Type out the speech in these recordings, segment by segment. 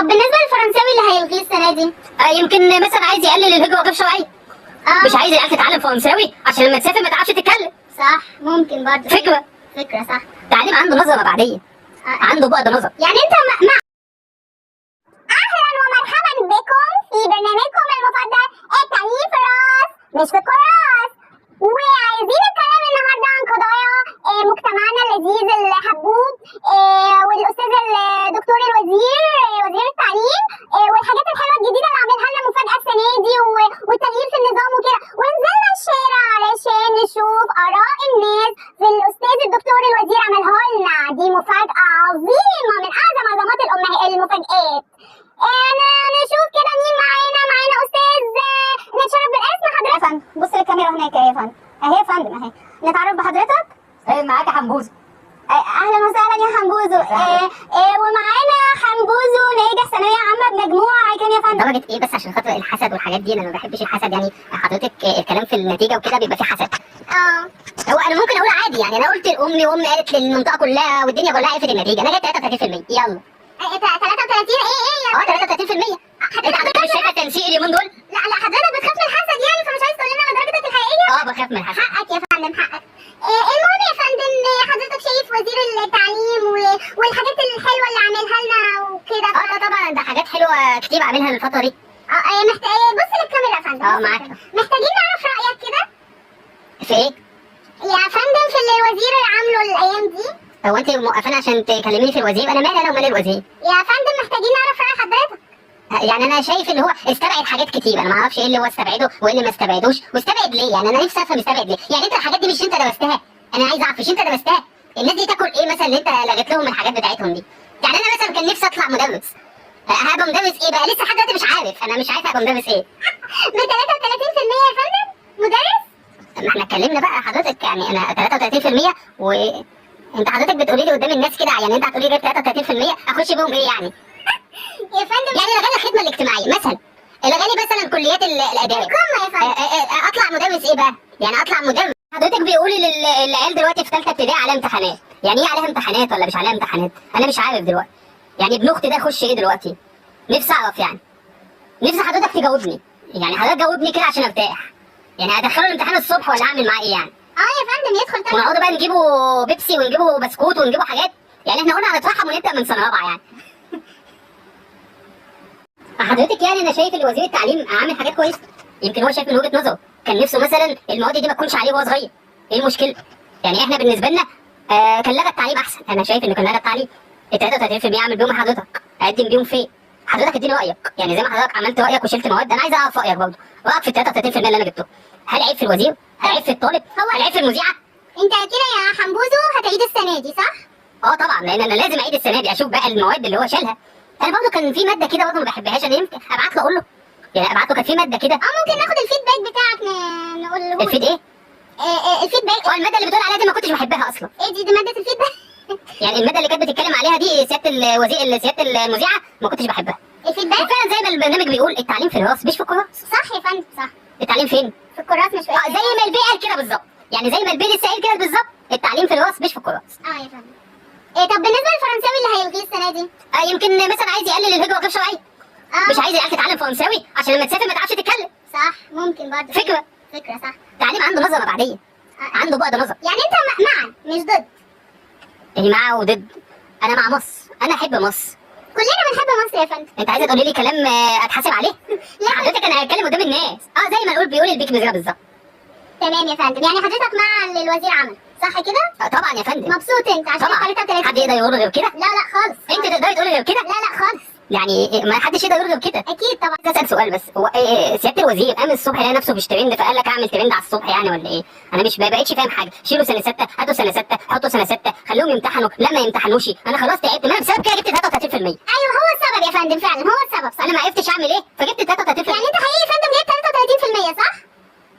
طب بالنسبة للفرنساوي اللي هيلغيه السنة دي؟ يمكن مثلا عايز يقلل الهجرة غير شرعية. اه مش عايز العيال تتعلم فرنساوي عشان لما تسافر ما تعرفش تتكلم. صح، ممكن برضه. فكرة. فكرة صح. التعليم عنده نظره بعديه، عنده بعد نظر. يعني انت مع اهلا ومرحبا بكم في برنامجكم المفضل التعليم في الراس مش في الكراس. وعايزين نتكلم النهارده عن قضايا مجتمعنا اللذيذ الحبوب، والاستاذ الدكتور الوزير، وزير التعليم، والحاجات الحلوة الجديدة اللي عاملها لنا مفاجاة السنة دي، والتغيير في النظام وكده. ونزلنا الشارع علشان نشوف اراء الناس في الاستاذ الدكتور الوزير عملها لنا. دي مفاجاة عظيمة من اعظم عظمات المفاجآت. انا نشوف كده مين معانا. معانا استاذ، نتشرف بالاسم حضرتك. يا فندم بص للكاميرا هناك اهي يا فندم، اهي يا فندم اهي. نتعرف بحضرتك؟ ايه معاك يا حمبوزه. اهلا وسهلا يا حمبوزو. ومعانا حمبوزو ناجح ثانوية عامة بمجموع كام يا فندم؟ درجة ايه بس عشان خاطر الحسد والحاجات دي، انا ما بحبش الحسد. يعني حضرتك الكلام في النتيجة وكده بيبقى فيه حسد. اه هو انا ممكن اقول عادي، يعني انا قلت لامي وامي قالت للمنطقة كلها والدنيا كلها عرفت النتيجة. انا جايب 33%. يلا 33 ايه يا اه 33%. انت حضرتك مش شايفه التنسيق اليومين دول؟ لا لا، حضرتك بتخاف من الحسد يعني، فمش عايز تقول لنا على درجتك الحقيقية؟ اه بخاف من الحسد. حقك يا فندم حقك. المهم يا فندم، حضرتك شايف وزير التعليم والحاجات الحلوة اللي عاملها لنا وكده؟ اه طبعا ده حاجات حلوة كتير عاملها الفترة دي. اه محتاج بص للكاميرا يا فندم. اه بص معاك. للكاميرا. محتاجين نعرف رايك كده في ايه؟ يا فندم في اللي الوزير عامله الايام دي. هو انت موقفاني عشان تكلميني في الوزير؟ انا مالي انا ومال الوزير؟ يا فندم محتاجين نعرف راي حضرتك. يعني انا شايف ان هو استبعد حاجات كتير، انا ما اعرفش ايه اللي هو استبعده وايه اللي ما استبعدوش، واستبعد ليه؟ يعني انا نفسي افهم استبعد ليه؟ يعني انت الحاجات دي مش انت درستها؟ انا عايز اعرف مش انت درستها؟ الناس دي تاكل ايه مثلا اللي انت لغيت لهم الحاجات بتاعتهم دي؟ يعني انا مثلا كان نفسي اطلع مدرس، هبقى مدرس ايه بقى؟ لسه لحد دلوقتي مش عارف، انا مش عارف هبقى مدرس ايه. ب 33% يا فندم مدرس؟ ما احنا اتكلمنا بقى حضرتك، يعني انا 33% و انت حضرتك بتقولي لي قدام الناس كده، يعني انت هتقولي لي جايب 33% اخش بيهم ايه يعني؟ يا فندم يعني الغالي الخدمة الاجتماعية مثلا، الغالي مثلا كليات الاداب. قمة يا فندم. اطلع مدرس ايه بقى؟ يعني اطلع مدرس. حضرتك بيقولي للعيال دلوقتي في ثالثة ابتدائي عليها امتحانات، يعني ايه عليها امتحانات ولا مش عليها امتحانات؟ انا مش عارف دلوقتي. يعني ابن اختي ده يخش ايه دلوقتي؟ نفسي اعرف، يعني نفسي حضرتك تجاوبني، يعني حضرتك جاوبني كده عشان ارتاح. يعني ادخله الامتحان الصبح ولا اعمل معاه ايه يعني؟ اه يا فندم يدخل طبعا. ونقعد بقى نجيبه بيبسي ونجيبه بسكوت ونجيبه حاجات، يعني احنا قلنا هنترحم ونبدا من سنة رابعه يعني. حضرتك يعني انا شايف ان وزير التعليم عامل حاجات كويسة، يمكن هو شايف من وجهه نظره كان نفسه مثلا المواد دي ما تكونش عليه وهو صغير. ايه المشكلة؟ يعني احنا بالنسبة لنا كان لغى التعليم احسن. انا شايف انه كان لغى التعليم. ال 33% اعمل بيهم حضرتك؟ اقدم بيهم فين؟ حضرتك اديني رايك، يعني زي ما حضرتك عملت رايك وشلت مواد، انا عايز اعرف رايك برضه، رايك في ال 33% اللي انا جبته. هل عيب في الوزير؟ هل عيب في الطالب؟ هل عيب في المذيعه؟ انت كده يا حمبوزو هتعيد السنة دي صح؟ اه طبعا، لان انا لازم اعيد السنة دي اشوف بقى المواد اللي هو شالها. انا برضه كان في مادة كده برضه ما بحبهاش، انا يمكن ابعت له اقول له، يعني ابعت له كان في مادة كده. اه ممكن ناخد ال feedback بتاعك نقول له ال feed ايه؟ ال feedback. اه المادة اللي بتقول عليها دي ما كنتش بحبها اصلا. ايه دي مادة ال feedback. يعني المادة اللي كانت بتتكلم عليها دي سيادة الوزير سيادة المذيعه ما كنتش بحبها. ال feedback وفعلا زي ما البرنامج بيقول التعليم في الراس مش في الكراس. صح يا فندم صح. التعليم فين؟ في الكراس مش في اه زي ما البي قال كده بالظبط، يعني زي ما البي لسه قايل كده بالظبط، التعليم في الراس مش في الكراس. اه يا فندم. إيه طب بالنسبة للفرنساوي اللي هيلغيه السنة دي؟ يمكن مثلا عايز يقلل الهجرة غير شرعية. اه مش عايز العيال تتعلم فرنساوي عشان لما تسافر ما تعرفش تتكلم. صح، ممكن برضه. فكرة. فكرة صح. التعليم عنده نظره بعديه، عنده بعد نظر. يعني انت مع مش ضد؟ يعني مع وضد. انا مع مصر، انا احب مصر. كلنا بنحب مصر يا فندم. انت عايزه تقولي لي كلام اتحاسب عليه؟ لا حضرتك انا هتكلم قدام الناس. اه زي ما نقول بيقول البيك مزرعة بالظبط. تمام يا فندم، يعني حضرتك مع اللي الوزير عمله صح كده؟ طبعا يا فندم. مبسوط انت عشان طبعا. 33؟ حد يقدر يقول غير كده؟ لا لا خالص. انت تقدري تقولي غير كده؟ لا لا خالص. يعني ما حدش يقدر يقول غير كده. اكيد طبعا. عايز اسال سؤال بس، هو سيادة الوزير قام الصبح لقى نفسه مش ترند فقال لك اعمل ترند على الصبح يعني ولا ايه؟ انا مش ما بقتش فاهم حاجة. شيلوا سنة 6، هاتوا سنة 6، حطوا سنة 6، خلوهم يمتحنوا، لا ما يمتحنوش. انا خلاص تعبت، ما انا بسبب كده جبت 33%. ايوه هو السبب يا فندم، فعلا هو السبب صح. انا ما عرفتش اعمل ايه فجبت 33%. يعني انت حقيقي يا فندم جايب 33% صح؟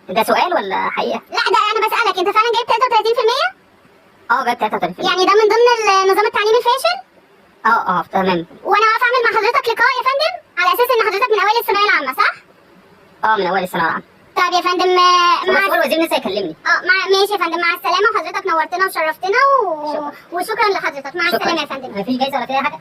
ده سؤال ولا حقيقة؟ لا ده انا بسالك، انت فعلا جايب 33%؟ اه جبت 33%. يعني ده من ضمن النظام التعليمي الفاشل؟ اه تمام. وانا واقفة اعمل مع حضرتك لقاء يا فندم على اساس ان حضرتك من اوائل الثانوية العامة صح؟ اه من اول الثانوية العامة. طب يا فندم، بس هو الوزير لسه يكلمني. اه ماشي يا فندم، مع السلامة، وحضرتك نورتنا وشرفتنا شكرا. وشكرا لحضرتك، مع شكرا. السلامة يا فندم. مفيش جايزة ولا في اي حاجة؟